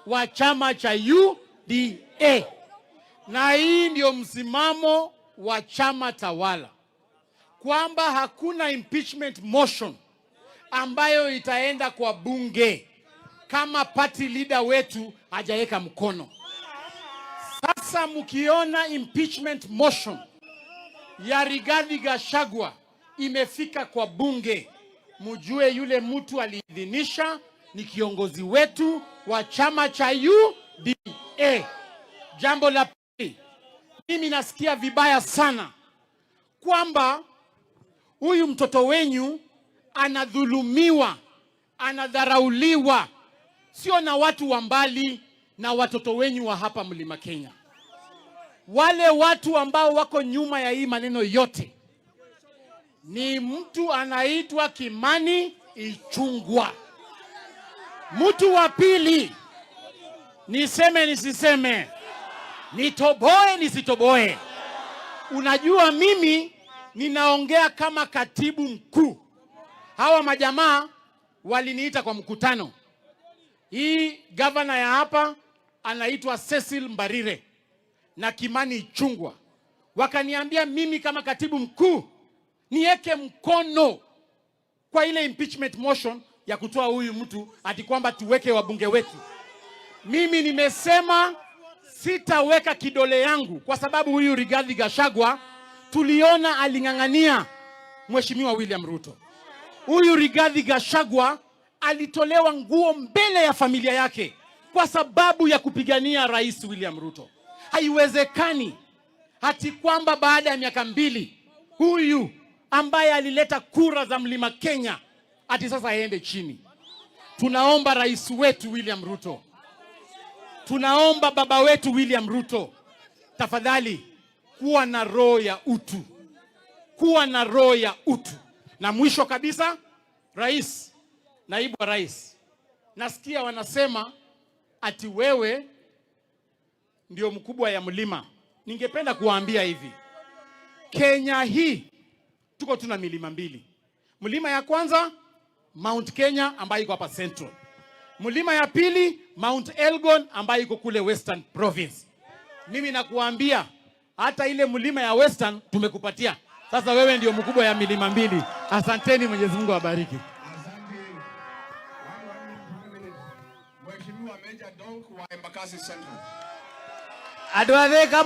wa chama cha UDA, na hii ndio msimamo wa chama tawala kwamba hakuna impeachment motion ambayo itaenda kwa bunge kama party leader wetu hajaweka mkono. Sasa mkiona impeachment motion ya Rigathi Gachagua imefika kwa bunge, mjue yule mtu aliidhinisha ni kiongozi wetu wa chama cha UDA. Jambo la pili, mimi nasikia vibaya sana kwamba huyu mtoto wenyu anadhulumiwa, anadharauliwa, sio na watu wa mbali, na watoto wenyu wa hapa Mlima Kenya. Wale watu ambao wako nyuma ya hii maneno yote ni mtu anaitwa Kimani Ichung'wah. Mtu wa pili, niseme nisiseme, nitoboe nisitoboe? Unajua mimi ninaongea kama katibu mkuu. Hawa majamaa waliniita kwa mkutano. Hii gavana ya hapa anaitwa Cecil Mbarire na Kimani Ichung'wah, wakaniambia mimi kama katibu mkuu niweke mkono kwa ile impeachment motion ya kutoa huyu mtu, ati kwamba tuweke wabunge wetu. Mimi nimesema sitaweka kidole yangu kwa sababu huyu Rigathi Gachagua tuliona aling'ang'ania Mheshimiwa William Ruto. Huyu Rigathi Gachagua alitolewa nguo mbele ya familia yake kwa sababu ya kupigania Rais William Ruto. Haiwezekani ati kwamba baada ya miaka 2 huyu ambaye alileta kura za Mlima Kenya ati sasa aende chini. Tunaomba rais wetu William Ruto, tunaomba baba wetu William Ruto, tafadhali kuwa na roho ya utu, kuwa na roho ya utu. Na mwisho kabisa, rais, naibu wa rais, nasikia wanasema ati wewe ndio mkubwa ya mlima. Ningependa kuwaambia hivi, Kenya hii tuko tuna milima mbili. Mlima ya kwanza, Mount Kenya, ambayo iko hapa Central. Mlima ya pili, Mount Elgon, ambayo iko kule Western Province. Mimi nakuambia hata ile mlima ya Western tumekupatia. Sasa wewe ndio mkubwa ya milima mbili. Asanteni, Mwenyezi Mungu awabariki. Asante. One, one, one minute. Mheshimiwa Mejja Donk wa Embakasi Central. Andũ a Thĩka.